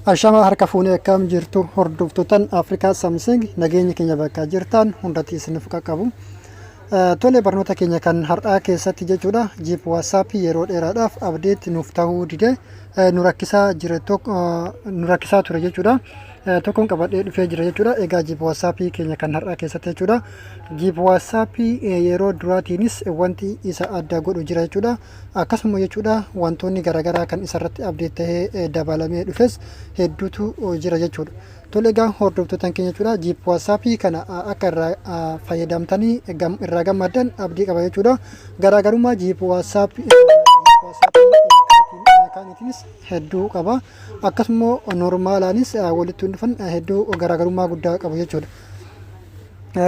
Ashama harka fuunee, akkam jirtu hordoftootan Afrikaa Samsung? Nageenya keenya bakka jirtan hundatti isiniif qaqqabu. Tole, barnoota keenya kan har'aa keessatti jechuudha, Jeep WhatsApp yeroo dheeraadhaaf update nuuf ta'uu dide, nu rakkisaa jire, nu rakkisaa ture jechuudha. Tokkoon qabadhee dhufee jira jechuudha. Egaa Jeep WhatsApp keenya kan har'aa keessatti jechuudha, Jeep WhatsApp yeroo duraatiinis wanti isa adda godhu jira jechuudha. Akkasuma jechuudha, wantoonni garaagaraa kan isarratti update tahee dabalamee dhufes hedduutu jira jechuudha. Tole, egaa hordoftoota keenya jechuudha, Jeep WhatsApp kana akka irraa fayyadamtanii irraa gammaddan abdii qaba jechuudha. Garaagarummaa Jeep WhatsApp kaaniitiinis hedduu qaba. Akkasuma normalaanis walitti dhufan hedduu garaagarummaa guddaa qabu jechuudha.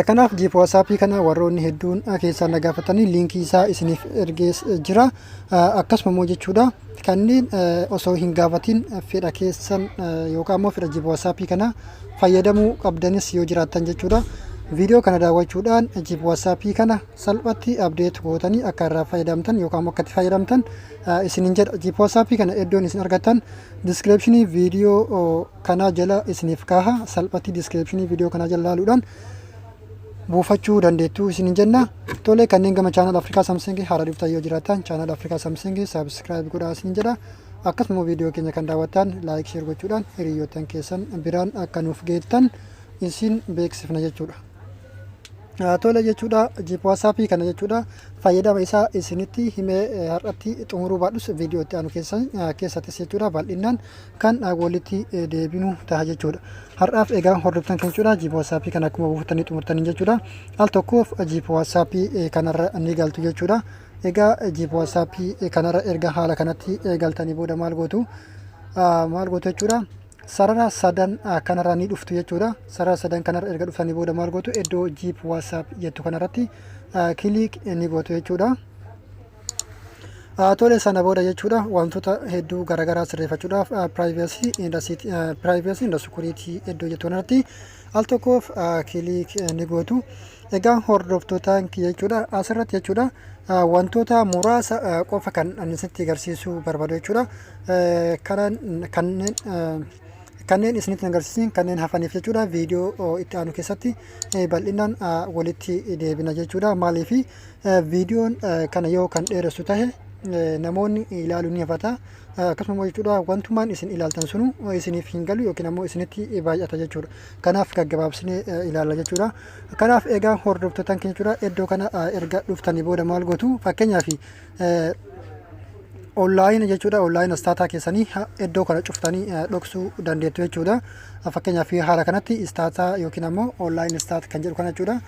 Kanaaf Jeep WhatsApp kana warroonni hedduun keessaa na gaafatanii liinkii isaa isiniif ergee jira. Akkasuma immoo jechuudha, kanneen osoo hin gaafatin fedha keessan yookaan immoo fedha Jeep WhatsApp kana fayyadamuu qabdanis yoo jiraattan jechuudha, viidiyoo kana daawwachuudhaan Jeep WhatsApp kana salphatti update gootanii akka irraa fayyadamtan yookaan immoo akka itti fayyadamtan isinin jedha. Jeep WhatsApp kana iddoon isin argattan descriptionii viidiyoo kanaa jala isiniif kaaha. Salphatti descriptionii viidiyoo kanaa jala ilaaluudhaan buufachuu dandeettu isinin jenna. Tole, kanneen gama channel Afrikaa Samsung haaraa dhuftan yoo jiraattan, channel Afrikaa Samsung subscribe godhaa isinin jedha. Akkasuma viidiyoo keenya kan daawwattan like, share gochuudhaan hiriyoottan keessan biraan akka nuuf geettan isin beeksifna jechuudha. Tole jechuudha, Jeep WhatsApp kana jechuudha, fayyadama isaa isinitti himee har'atti xumuruu baadhus, viidiyoo itti aanu keessattis jechuudha bal'inaan kan walitti deebinu ta'a jechuudha. Har'aaf egaa hordoftan kan jechuudha, Jeep WhatsApp kana akkuma buufatanii xumurtanii jechuudha, al tokkoof Jeep WhatsApp kanarra ni galtu jechuudha. Egaa Jeep WhatsApp kanarra erga haala kanatti galtanii booda maal gootu? Maal gootu jechuudha? Sarara sadan kanarra ni dhuftu jechuudha. Sarara sadan kanarra erga dhuftanii booda maal gootu? Iddoo Jeep WhatsApp jettu kanarratti click ni gootu jechuudha. Tole, sana booda jechuudha, wantoota hedduu garaagaraa sirreeffachuudhaaf privacy and security iddoo jettu kanarratti al tokkoof click ni gootu. Egaa hordoftoota jechuudha, asirratti jechuudha, wantoota muraasa qofa kan ani isinitti agarsiisuu barbaadu jechuudha. Kanneen isinitti agarsiisin kanneen hafaniif jechuudha, viidiyoo itti aanu keessatti bal'inaan walitti deebina jechuudha. Maaliif viidiyoon kana yoo kan dheeressu tahe namoonni ilaaluu ni hafata. Akkasuma jechuudha, wantumaan isin ilaaltan sunu isiniif hin galu yookiin ammoo isinitti baay'ata jechuudha. Kanaaf gaggabaabsinee ilaalla jechuudha. Kanaaf egaa hordoftoota keenya jechuudha, iddoo kana erga dhuftanii booda maal gootu? Fakkeenyaaf online jechuudha, online status keessanii iddoo kana cuftanii dhoksuu dandeettu jechuudha. Fakkeenyaaf haala kanatti status yookiin ammoo online status kan jedhu kana jechuudha.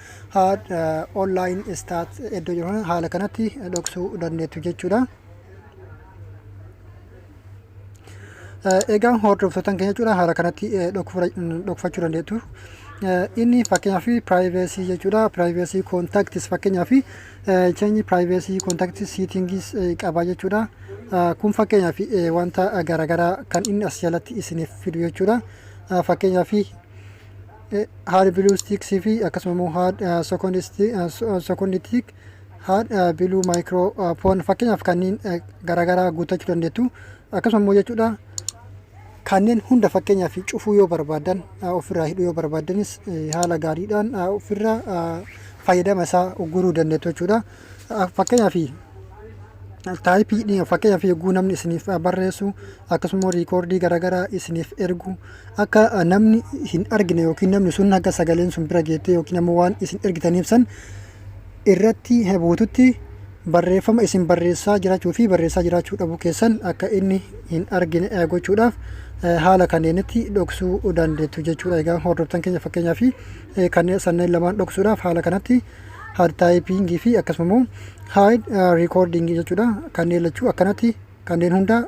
Online status iddoo jedhu kana haala kanatti dhoksuu dandeettu jechuudha. Egaa hordoftoota keenya jechuudha, haala kanatti dhokfachuu dandeettu. Inni fakkeenyaaf privacy jechuudha. Privacy contacts, fakkeenyaaf change privacy contact settings qaba jechuudha. Kun fakkeenyaaf wanta garaagaraa kan inni as jalatti isiniif fidu jechuudha. Fakkeenyaaf hide blue ticks fi akkasuma immoo hide second tick, hide blue microphone, fakkeenyaaf kanneen garaagaraa guuttachuu dandeettu. Akkasuma immoo jechuudha, kanneen hunda fakkeenyaaf cufuu yoo barbaadan, ofirraa hidhuu yoo barbaadanis, haala gaariidhaan ofirraa fayyadama isaa ugguruu dandeettu jechuudha. Fakkeenyaaf type, fakkeenyaaf yogguu namni isiniif barreessu, akkasuma record garaagaraa isiniif ergu, akka namni hin argine yookiin namni sun akka sagaleen sun bira geettee yookiin ammoo waan isin ergitaniif san irratti buututti barreeffama isin barreessaa jiraachuu fi barreessaa jiraachuu dhabuu keessan akka inni hin argine gochuudhaaf haala kanneenitti dhoksuu dandeettu jechuudha. Egaa hordoftan keenya, fakkeenyaaf kanneen sanneen lamaan dhoksuudhaaf haala kanatti hide typing fi akkasuma immoo hide recording jechuudha. Kanneen lachuu akkanatti kanneen hunda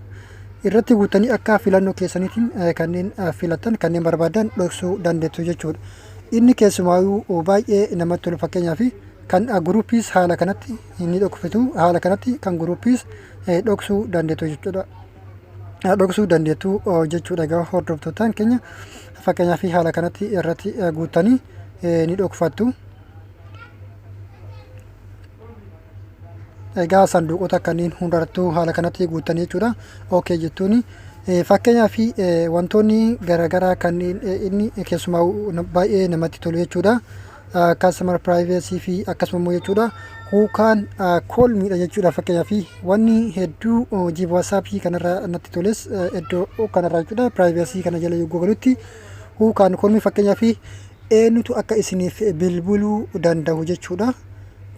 irratti guutanii akka filannoo keessaniitiin kanneen filattan, kanneen barbaadan dhoksuu dandeettu jechuudha. Inni keessumaayuu baay'ee namatti tolu, fakkeenyaaf kan groupiis haala kanatti inni dhokfitu, haala kanatti kan groupiis dhoksuu dandeettu jechuudha. Dhoksuu dandeettu jechuudha. Egaa hordoftootaan keenya, fakkeenyaaf haala kanatti irratti guuttanii ni dhokfattu. Egaa sanduuqota kanneen hundarrattuu haala kanatti guuttanii jechuudha. Okay jettuuni. Fakkeenyaaf, wantoonni garaagaraa kanneen inni keessumaa baay'ee namatti tolu jechuudha. Customer privacy fi akkasuma immoo jechuudha, who can call me dha jechuudha. Fakkeenyaaf, wanni hedduu hojii WhatsAppii kanarra natti toles iddoo kanarra jechuudha, privacy kana jala yogguu galutti who can call me, fakkeenyaaf, eenyutu akka isiniif bilbiluu danda'u jechuudha.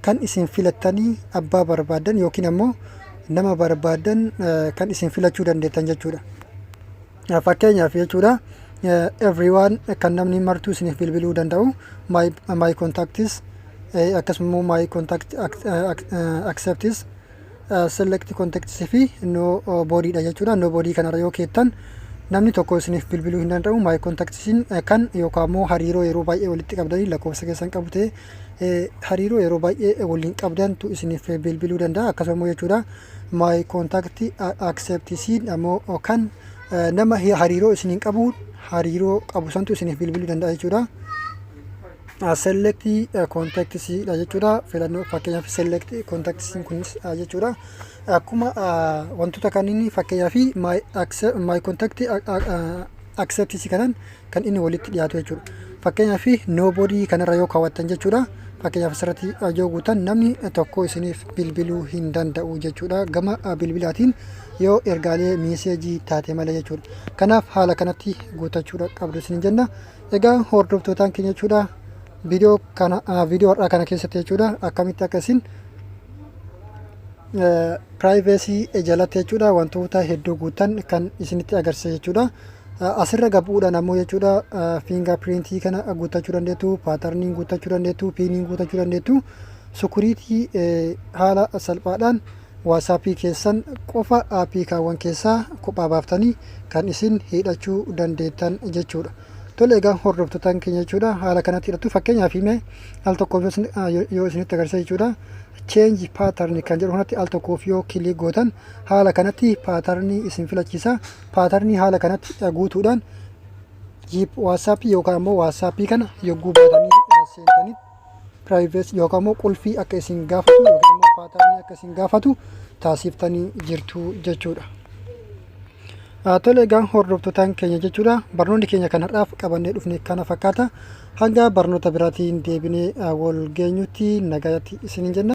Kan isin filattanii abbaa barbaadan yookiin ammoo nama barbaadan kan isin filachuu dandeettan jechuudha. Fakkeenyaaf jechuudha, everyone kan namni martuu isiniif bilbiluu danda'u, my contacts, akkasuma immoo my contact except select contacts fi nobody dha jechuudha. Nobody kanarra yoo keettan namni tokko isiniif bilbiluu hin danda'u. My contactsiin kan yookaan immoo hariiroo yeroo baay'ee walitti qabdanii lakkoofsa keessan qabu ta'e, hariiroo yeroo baay'ee waliin qabdantu isiniif bilbiluu danda'a. Akkasuma immoo jechuudha, my contact exceptsiin ammoo kan nama hariiroo isiniin qabu, hariiroo qabu santu isiniif bilbiluu danda'a jechuudha. Select contacts dha jechuudha. Filannoo, fakkeenyaaf, select contacts kunis jechuudha. Akkuma wantoota kanneen, fakkeenyaaf, my contact except kanan kan inni walitti dhiyaatu jechuudha. Fakkeenyaaf, nobody kanarra yoo kaawwattan jechuudha. Fakkeenyaaf, asirratti yoo guutan namni tokko isiniif bilbiluu hin danda'u jechuudha. Gama bilbilaatiin yoo ergaalee message taate malee jechuudha. Kanaaf haala kanatti guutachuudha qabdu isin jenna. Egaa hordoftootaan keenya jechuudha. Viidiyoo kana, viidiyoo har'aa kana keessatti jechuudha, akkamitti akka isin privacy jalatti jechuudha wantoota hedduu guutan kan isinitti agarsiisa jechuudha. Asirra gabuudhaan ammoo jechuudha, fingerprintii kana guuttachuu dandeettu, patterniin guuttachuu dandeettu, PINiin guuttachuu dandeettu, security haala salphaadhaan WhatsAppii keessan qofa aappii kaawwan keessaa kophaa baaftanii kan isin hidhachuu dandeettan jechuudha. Tole, egaa hordoftootaan keenya jechuudha, haala kanatti hidhattu. Fakkeenyaaf, himee al tokkoof yoo isinitti agarsiisa jechuudha. Change pattern kan jedhu kanatti al tokkoof yoo click gootan haala kanatti patternii isin filachiisa. Patternii haala kanatti guutuudhaan jeep WhatsAppii yookaan immoo WhatsAppii kana yogguu baatanii seentanii privacy yookaan immoo qulfii akka isin gaafatu yookaan immoo patternii akka isin gaafatu taasiftanii jirtu jechuudha. Tole, egaa hordoftootaan keenya jechuudha, barnoonni keenya kan har'aaf qabannee dhufne kana fakkaata. Hanga barnoota biraatiin deebinee wal geenyutti nagaatti isiniin jenna.